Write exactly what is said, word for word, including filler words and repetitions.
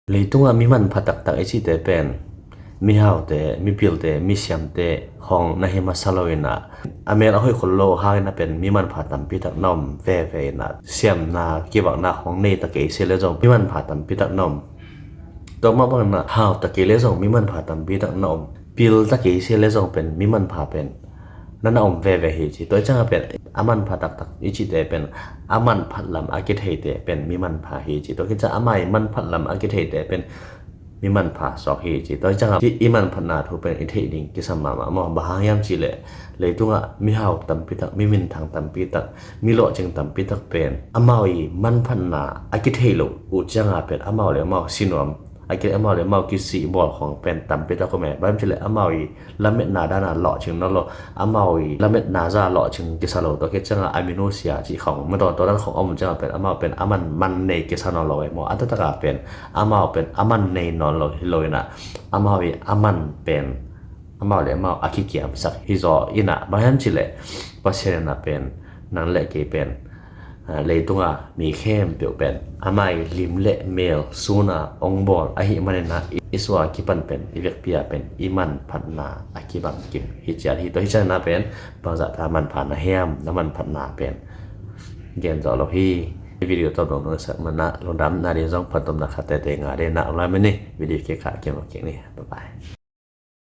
Leitungah mi manpha taktak i cihte pen mihaute, mipilte, misiamte khawng na hi masa lo inah, a mel a hoih khol lo hangin a pen mi manpha tampi tak na om veve inah, siamna kivakna khawng nei ta kei se le zong mi manpha tampi tak na om. Tua mah bangin ah hau ta kei le zong mi manpha tampi tak na om. Pil ta kei se le zong pen mi manpha pen na na om veve hi ci. Tua i ciangah pen a manpha taktak i cihte pen a manphat lam a kitheite pen mi manpha hi ci. Tua khit ciang amau i manphat lam a kitheite pen mi manpha sawk hi ci. Tua i ciangah i manphatna thu pen i theih ding kisam mahmah maw? Bang hang hiam cihleh leitungah mihau tampi tak, mi minthang tampi tak, mi lawhcing tampi tak pen amau i manphatna a kitheih loh uh ciangah pen amau le amau sinuam, a ki amau le amau kisih bawl khawng pen tampi tak om e. Bang hang hiam cihleh amau i lametna dana lawhcing nawn lo, amau i lametna za lawhcing kisa lo. Tua khit ciangah a minusia cih khawng, mataw, tua dan khawng om ciangah pen amau pen a man, man nei kisa nawn lo e maw? A taktakah pen amau pen a man nei nawn lo hi lo inah, amau i a man pen amau le amau a kikiamsak hi zaw inah, bang hang hiam cihleh Pasian inah pen nang le kei pen, ah, leitunga mi khempeuh pen amau i lim le mel suna ong bawl ahih maninah i, i suah a kipan pen, i vekpi-a pen i manphatna a kibang kim hi ciat hi. Tua hi ciangin ah pen bangzah ta manpha na hiam, na manphatna pen gen zawh lo hi. Video tawp dong nungsak manah lungdam. Na ding zong phattuamna khat tete ngah ding na om lai mah ni. Video kikah kimu kik ni. Bye bye.